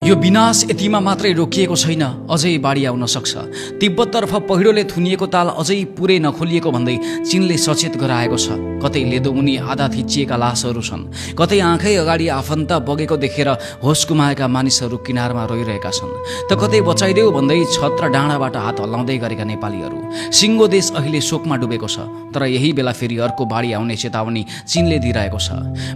यो विनाश यतिमा मात्रै रोकिएको छैन, अझै बाढी आउन सक्छ। तिब्बततर्फ पहिरोले थुनिएको ताल अझै पुरै नखोलिएको भन्दै चीनले सचेत गराएको छ। कतै लेदोमुनि आधा थिचिएका लासहरू छन्, कतै आँखै अगाडि आफन्त बगेको देखेर होस गुमाएका मानिसहरू किनारमा रोइरहेका छन्, त कतै बचाइदेऊ भन्दै छत र डाँडाबाट हात हल्लाउँदै गरेका नेपालीहरू। सिङ्गो देश अहिले शोकमा डुबेको छ, तर यही बेला फेरि अर्को बाढी आउने चेतावनी चीनले दिइरहेको छ।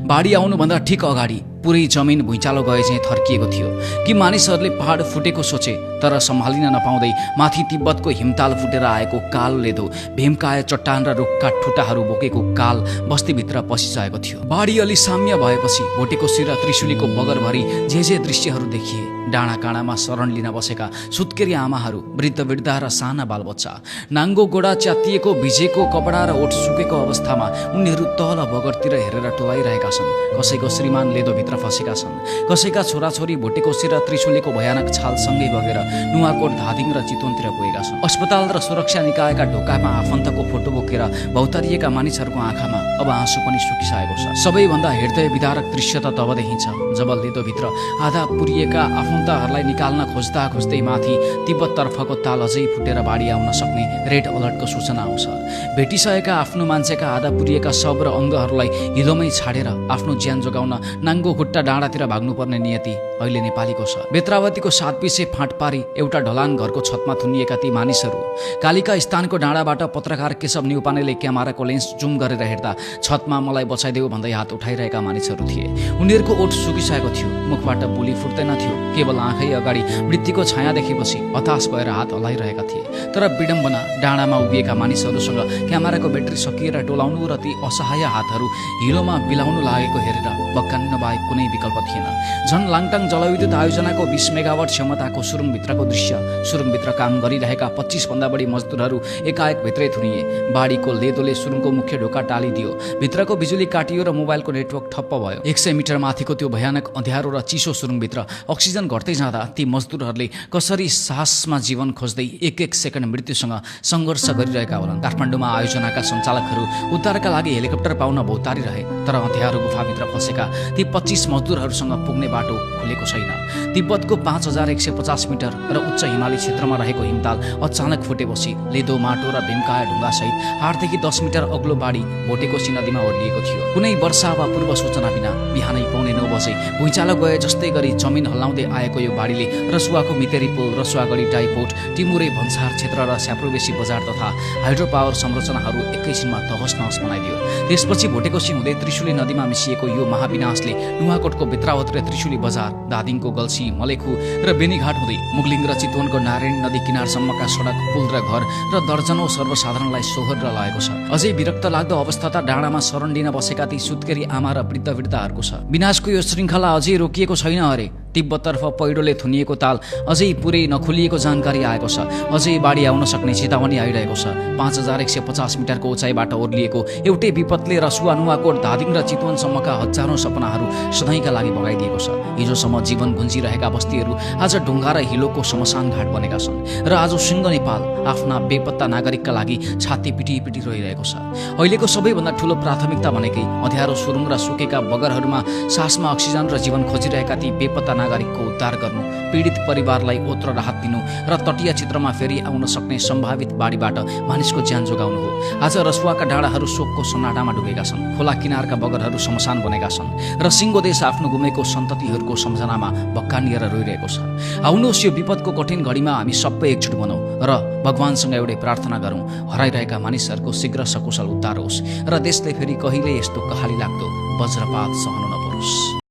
बाढी आउनुभन्दा ठिक अगाडि पुरै जमिन भुइँचालो गए चाहिँ थर्किएको थियो कि मानिसहरूले पहाड फुटेको सोचे, तर सम्हालिन नपाउँदै माथि तिब्बतको हिमताल फुटेर आएको कालो लेदो भीमकाय चट्टान र रुखका ठुटाहरू बोकेको काल बस्तीभित्र पसिसकेको थियो। बाढी अलि साम्य भएपछि भोटेकोसी र त्रिशुलीको बगरभरि जे दृश्यहरू देखिए। डाँडा काँडामा शरण लिन बसेका सुत्केरी आमाहरू, वृद्ध वृद्धा र साना बालबच्चा, नाङ्गो गोडा च्यातिएको भिजेको कपडा र ओठ सुकेको अवस्थामा उनीहरू तल बगरतिर हेरेर टोलाइरहेका छन्। कसैको श्रीमान लेदोभित्र फसेका छन्, कसैका छोराछोरी भोटेकोसी र त्रिशुलीको भयानक छालसँगै बगेर नुवाकोट, धादिङ र चितवनतिर पुगेका छन्। अस्पताल र सुरक्षा निकायका ढोकामा आफन्तको फोटो बोकेर भौतारिएका मानिसहरूको आँखामा अब आँसु पनि सुकिसकेको छ। सबैभन्दा हृदय विदारक दृश्य त तब देखिन्छ जब लेदोभित्र आधा पुरिएका आफन्तहरूलाई निकाल्न खोज्दै माथि तिब्बततर्फको ताल अझै फुटेर बाढी आउन सक्ने रेड अलर्टको सूचना आउँछ। भेटिसकेका आफ्नो मान्छेका आधा पुरिएका शव र अङ्गहरूलाई हिलोमै छाडेर आफ्नो ज्यान जोगाउन नाङ्गो खुट्टा डाँडातिर भाग्नुपर्ने नियति अहिले नेपालीको छ। बेत्रावतीको 7 पिसे फाँट पारी एउटा ढलान घरको छतमा थुनिएका ती मानिसहरू। कालिका स्थानको डाँडाबाट पत्रकार केशव न्युपानेले क्यामेराको लेन्स जुम गरेर हेर्दा छतमा मलाई बचाइदेऊ भन्दै हात उठाइरहेका मानिसहरू थिए। उनीहरूको ओठ सुकिसकेको थियो, मुखबाट बोली फुट्दैन थियो, केवल आँखै अगाडि मृत्युको छाया देखेपछि हताश भएर हात हल्लाइरहेका थिए। तर विडम्बना, डाँडामा उभिएका मानिसहरूसँग क्यामेराको ब्याट्री सकिएर डोलाउनु र ती असहाय हातहरू हिलोमा बिलाउनु लागेको हेरेर बक्कान्न बाहेक कुनै विकल्प थिएन। झन् लाङटाङ जलविद्युत आयोजनाको 20 मेगावाट क्षमताको सुरुङभित्रको दृश्य। सुरुङभित्र काम गरिरहेका 25 भन्दा बढी मजदुरहरू एकाएक भित्रै थुनिए। बाढीको लेदोले सुरुङको मुख्य ढोका टालिदियो, भित्रको बिजुली काटियो र मोबाइलको नेटवर्क ठप्प भयो। 100 मिटर माथिको त्यो भयानक अँध्यारो र चिसो सुरुङभित्र अक्सिजन घट्दै जाँदा ती मजदुरहरूले कसरी साहसमा जीवन खोज्दै एक सेकेन्ड मृत्युसँग सङ्घर्ष गरिरहेका होलान्। काठमाडौँमा आयोजनाका सञ्चालकहरू उद्धारका लागि हेलिकप्टर पाउन भौतारी रहे, तर अँध्यारो गुफाभित्र फसेका ती 25 मजदुरहरूसँग पुग्ने बाटो खुलेको छैन। तिब्बतको 5150 मिटर र उच्च हिमाली क्षेत्रमा रहेको हिमताल अचानक फुटेपछि लेदो, माटो र भीमकाय ढुङ्गासहित 8 देखि 10 मिटर अग्लो बाढी भोटेकोसी नदीमा ओर्लिएको थियो। कुनै वर्षा वा पूर्व सूचना बिना बिहानै 9:15 बजे भुइँचालो गए जस्तै गरी जमिन हल्लाउँदै आएको यो बाढीले रसुवाको मितेरी पुल, रसुवागढी टाइपोर्ट, टिमुरे भन्सार क्षेत्र र स्याप्रोबेसी बजार तथा हाइड्रो पावर संरचनाहरू एकैछिनमा तहस-नहस बनाइदियो। त्यसपछि भोटेकोसी हुँदै त्रिशुली नदीमा मिसिएको यो महाविनाशले नुवाकोटको बेत्रावत र त्रिशुली बजार, धादिङको गल्सी, मलेखु र बेनीघाट हुँदै मुगलिङ र चितवनको नारायण नदी किनारसम्मका सडक, पुल र घर र दर्जनौं सर्वसाधारणलाई सोहोर लागेको छ। अझै विरक्त लाग्दो अवस्था त डाँडामा शरण लिन बसेका ती सुत्केरी आमा र वृद्ध वृद्धाहरूको छ। विनाशको यो श्रृङ्खला अझै रोकिएको छैन अरे। तिब्बततर्फ पहिरोले थुनिएको ताल अझै पुरै नखोलिएको जानकारी आएको छ। अझै बाढी आउन सक्ने चेतावनी आइरहेको छ। 5150 मिटरको उचाइबाट ओर्लिएको एउटै विपदले रसुवा, नुवाकोट, धादिङ र चितवनसम्मका हजारौं सपनाहरू सधैँका लागि बगाइदिएको छ। हिजोसम्म जीवन गुन्जिरहेका बस्तीहरू आज ढुङ्गा र हिलोको शमशान घाट बनेका छन् र आज सिङ्गो नेपाल आफ्ना बेपत्ता नागरिकका लागि छाती पिटी रोइरहेको छ। अहिलेको सबैभन्दा ठुलो प्राथमिकता भनेकै अँध्यारो सुरुङ र सुकेका बगरहरूमा सासमा अक्सिजन र जीवन खोजिरहेका ती बेपत्ता नागरिकको उद्धार गर्नु, पीडित परिवारलाई ओत र राहत दिनु र तटीय क्षेत्रमा फेरि आउन सक्ने सम्भावित बाढीबाट मानिसको ज्यान जोगाउनु हो। आज रसुवाका डाँडाहरू शोकको सन्नाटामा डुबेका छन्, खोला किनारका बगरहरू शमशान बनेका छन् र सिङ्गो देश आफ्नो गुमेको सन्ततिहरूको सम्झनामा भक्कानिएर रोइरहेको छ। आउनुहोस् यो विपदको कठिन घडीमा हामी सबै एकजुट बनौँ र भगवानसँग एउटै प्रार्थना गरौँ, हराइरहेका मानिसहरूको शीघ्र सकुशल उद्धार होस् र देशले फेरि कहिले यस्तो कहाली लाग्दो वज्रपात सहनु नपरोस्।